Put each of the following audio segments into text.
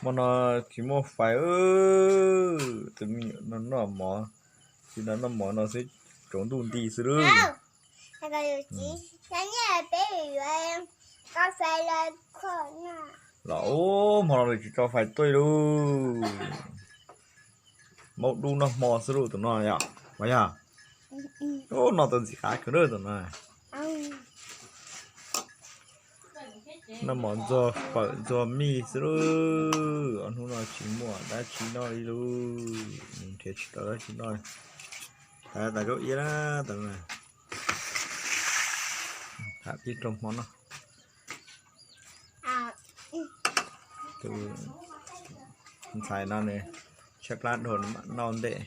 Hmo no tsis muaj fais, tus me nyuam no noj mov, tsis noj mov no xwb, tsaus ntuj nti xwb lub. Los ub, hmo no tsis tso fais tuaj lauj. Maub dub noj hmo xwb lauj tus no yom, mas yog. Ub, noj tau ntxim qab kawg tus no. Noj mov ntxuag fawm ntxuag mij xwb lauj. Ob hnub no tsis muaj dab tsi noj li lauj, nrhiav tsis tau dab tsi noj. Tas zaub iab na, tas tham pib rau hmo no. Tus ntxhais no nws tshaib plab dhau noj ntej.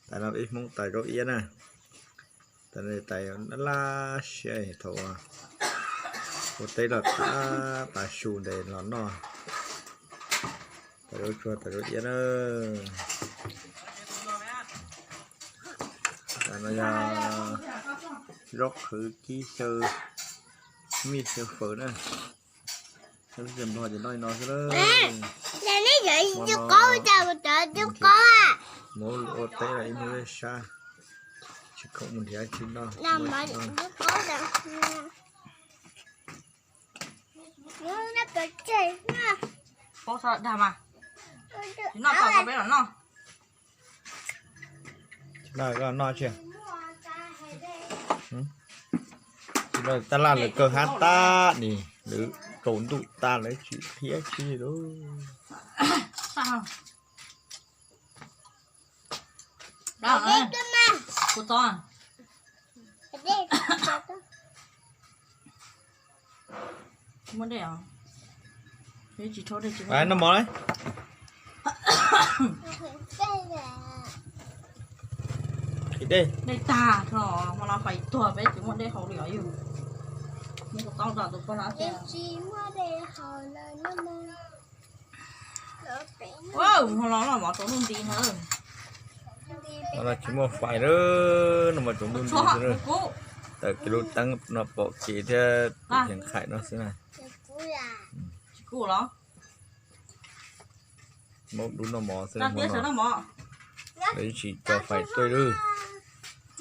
Tas no peb Hmoob tas zaub iab na. Tas no tas laj laj siab thaum ua teb los tas, tas su ntes los noj. Tas zaub tsuag tas zaub iab na. Tas no yog zaub qhwv kib xyaw mij xyaw fawm na. Nplog ces noj li no xwb na. Cov qaub, cov qaub, mus ua teb los ib hnub sab, tsis khoom mus nrhiav tsis noj. Paub sab dag mas, tsis noj tau tau peb los noj. Tsis noj koj noj tsi. Tsis noj tab laj lawv kawg hab tab nis lawv tsaus ntuj tas lawv tsis qhia tsi li lauj. Muab dej os. Noj mov lauj. Dej tag, hmo no fais tuag peb tsis muaj dej haus li os yus. Muab kuv taub rau tus poj no. Hmo no noj mov tsaus ntuj nti na. Hmo no tsis muaj fais lawm, noj mov tsaus ntuj nti xwb na. Tawm kiag lub teeb no pom kev thiab tus kheev qhaim no xwb na. Tsis kuj los. Maub dub noj mov xwb, lawv tsis tso fais tuaj lawm.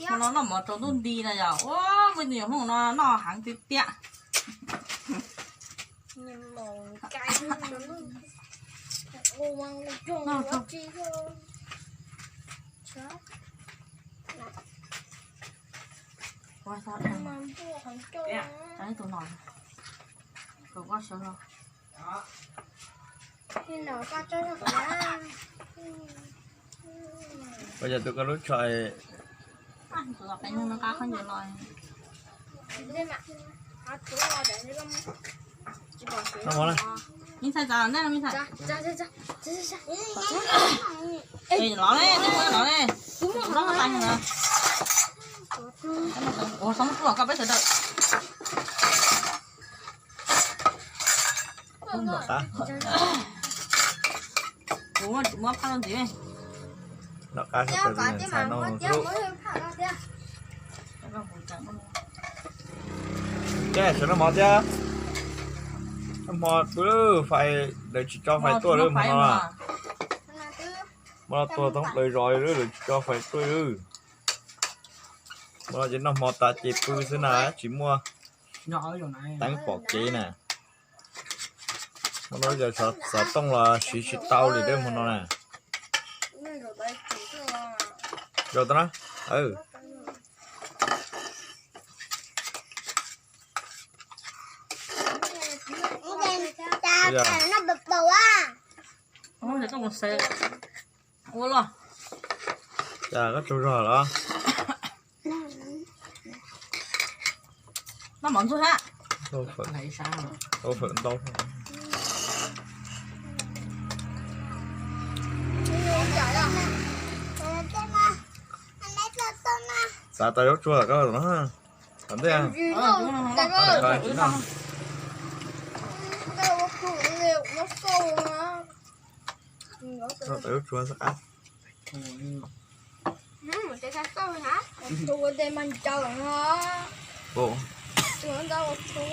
Hmo no noj mov tsaus ntuj nti na yom. Ua, muaj nyuam hnub no noj heev tiag tiag. Tus no, tus koj sawv no. Ua cas tus koj lub tsho noj mov na. Me ntxhais, txav ntej no me ntxhais. Los ne, nej muab los ne. Tus no tais na. Ua txhob muab koj peb sawv daws. Kuv muab phaj rau ntxiv. Noj qab sawv daws tus ntxhais no xwb. Ces sawv noj mov thiab. Noj hmo pw, fais lawv tsis tso fais tuaj lawm hmo no. Hmo no tuag thoob plaws zos lawm, lawv tsis tso fais tuaj lawm. Hmo no ces noj hmo tas ces pw xwb na, tsis muaj teeb pom kev na. Hmo no yog xov tooj los siv tsis tau li thiab hmo no na. Zaum tau na. Ua los. Cas koj tsaug zog los? Noj mov ntxuag hab. Tau fawm ntau. Xav tau zaub tsuag koj no. Tom ntej. Tau zaub tsuag xwb qab. Ua tes mas ncaws no. Ua tes mas ncaws no. Ua tes mas ncaws no.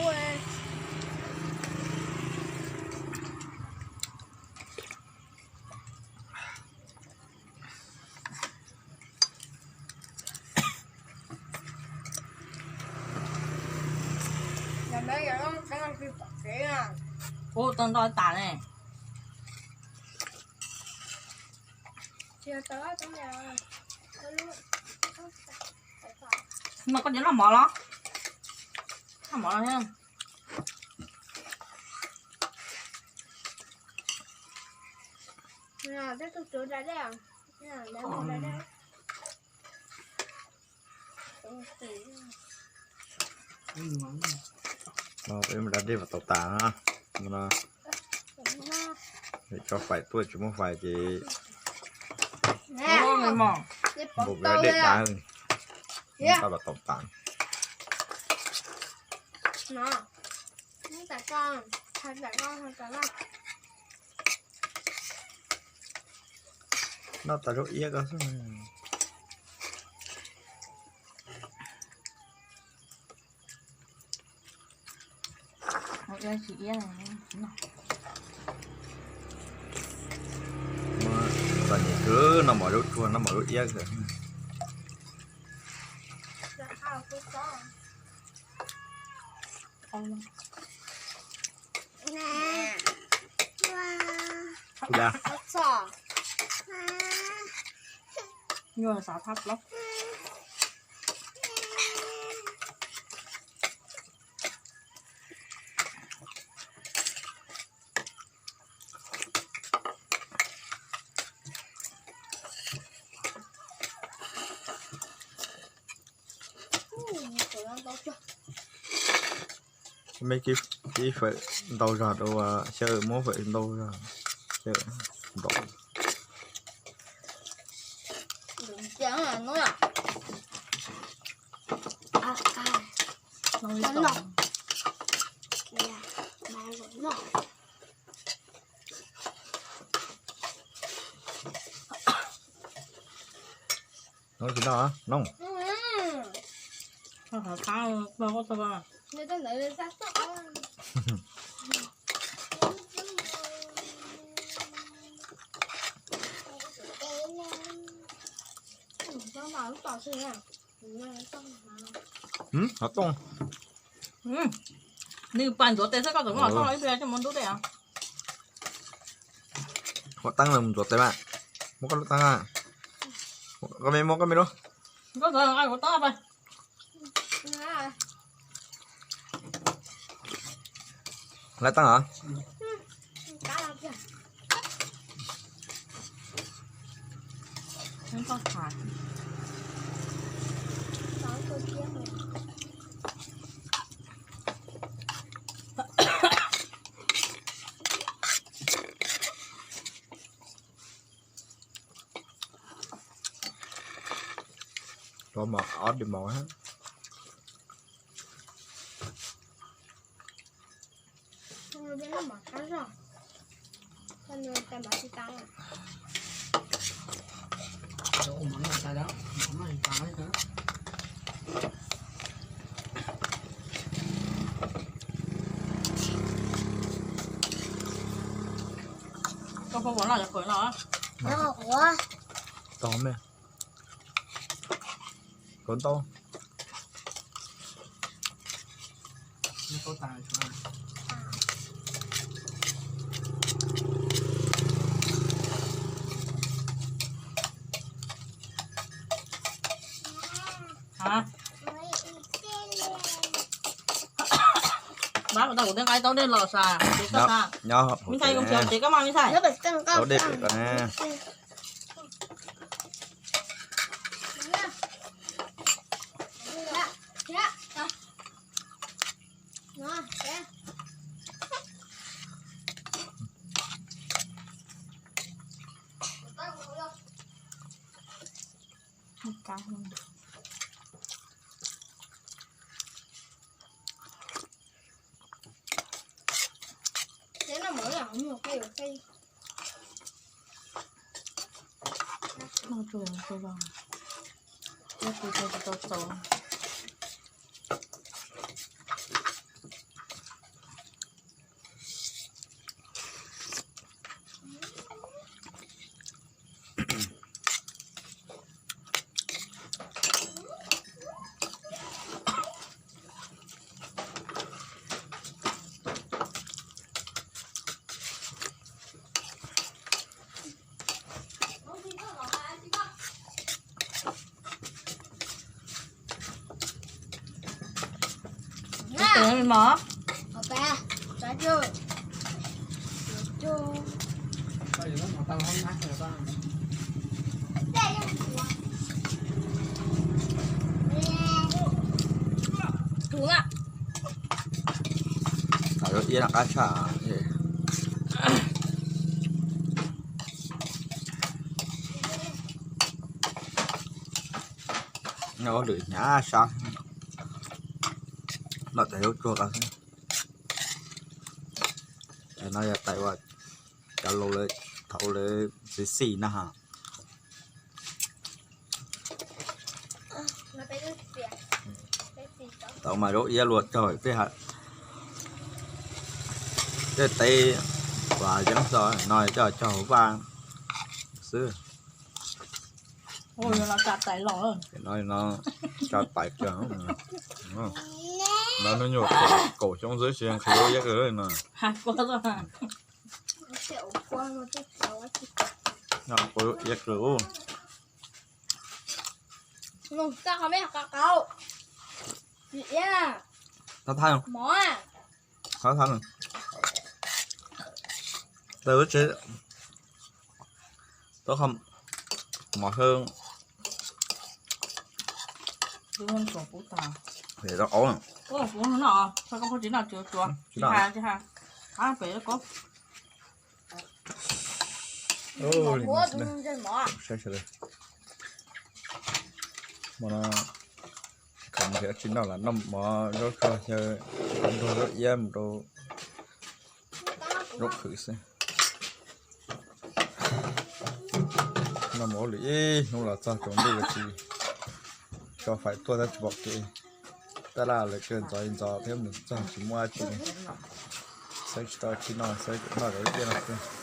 Ub, tau nto tas ne. No koj tsis noj mov los? Noj mov los thiab. No peb mus da dej puas tau tas no. Tso fais tuaj, tsis muaj fais ces npaum dej dav, puas tau tas. Noj tas zaub iab ko xwb. Txom nyem kawg, noj mov zaub tsuag, noj mov zaub iab kawg. Nyuag xav thab plaub. Me kib fawm ntau zog rau, xyaw muab fawm ntau zog, xyaw ntau. Noj tsis noj, noj. Hov tooj. Nws pas ntxuav tes xwb, koj txawm muab hov tooj ib pliag coj mus ntub dej os. Hov teeb los mus ntxuav tes mas. Muab koj lub teeb. Koj me muab koj me lub. Koj txawm kuv teeb pas. Lawv teeb os. Rau mov ob dwm mov. Koj phob vov loj cov khaws no. Tau me. Khaws ntau. Bab, tau kuv tej nqaij tau dej los sa, ces koj sa. Me ntxhais, kuv tsis tau tsev koj mas me ntxhais. Tau dej pem ko na. Noj tsuag tsuag zog, thiab kuv tsuag tsis tau txaus. Mos. Iab no qab tshaj. Ob lwm hnyav sab. Noj tais zaub tsuag tau xwb. Tais no yog tais uas cov laus lawv thaum lawv xis xis na ha. Tau mas zaub iab luaj cog tej ha. Tej teb uas yeeb xo no coj cog hauv vaj xwb. No tsa tais kiag. No hnub nyoog kaum xyoo xwb tsis nqhis zaub iab kawg no. Ua zaub iab kawg. Thab thab, thab thab. Tau lub tsev, tau qhov mov thawb. Rau aub no, tsis noj, tsis noj. Pem ko. Saib sawv daws, hmo no tsis kam mus nrhiav dab tsi noj, lam noj mov zaub tsuag xyaw, nrog zaub iab mus rau zaub qhwv xwb. Noj mov ua luam ib hnub los txog tsaus ntuj tsis tso faim tuaj tab tsis pom kev. Tab laj lawv kaw ntxov ntxov thiab mus txog tsis muaj dab tsi li. Xav tsis tau dab tsi noj, xav noj cov iab no xwb.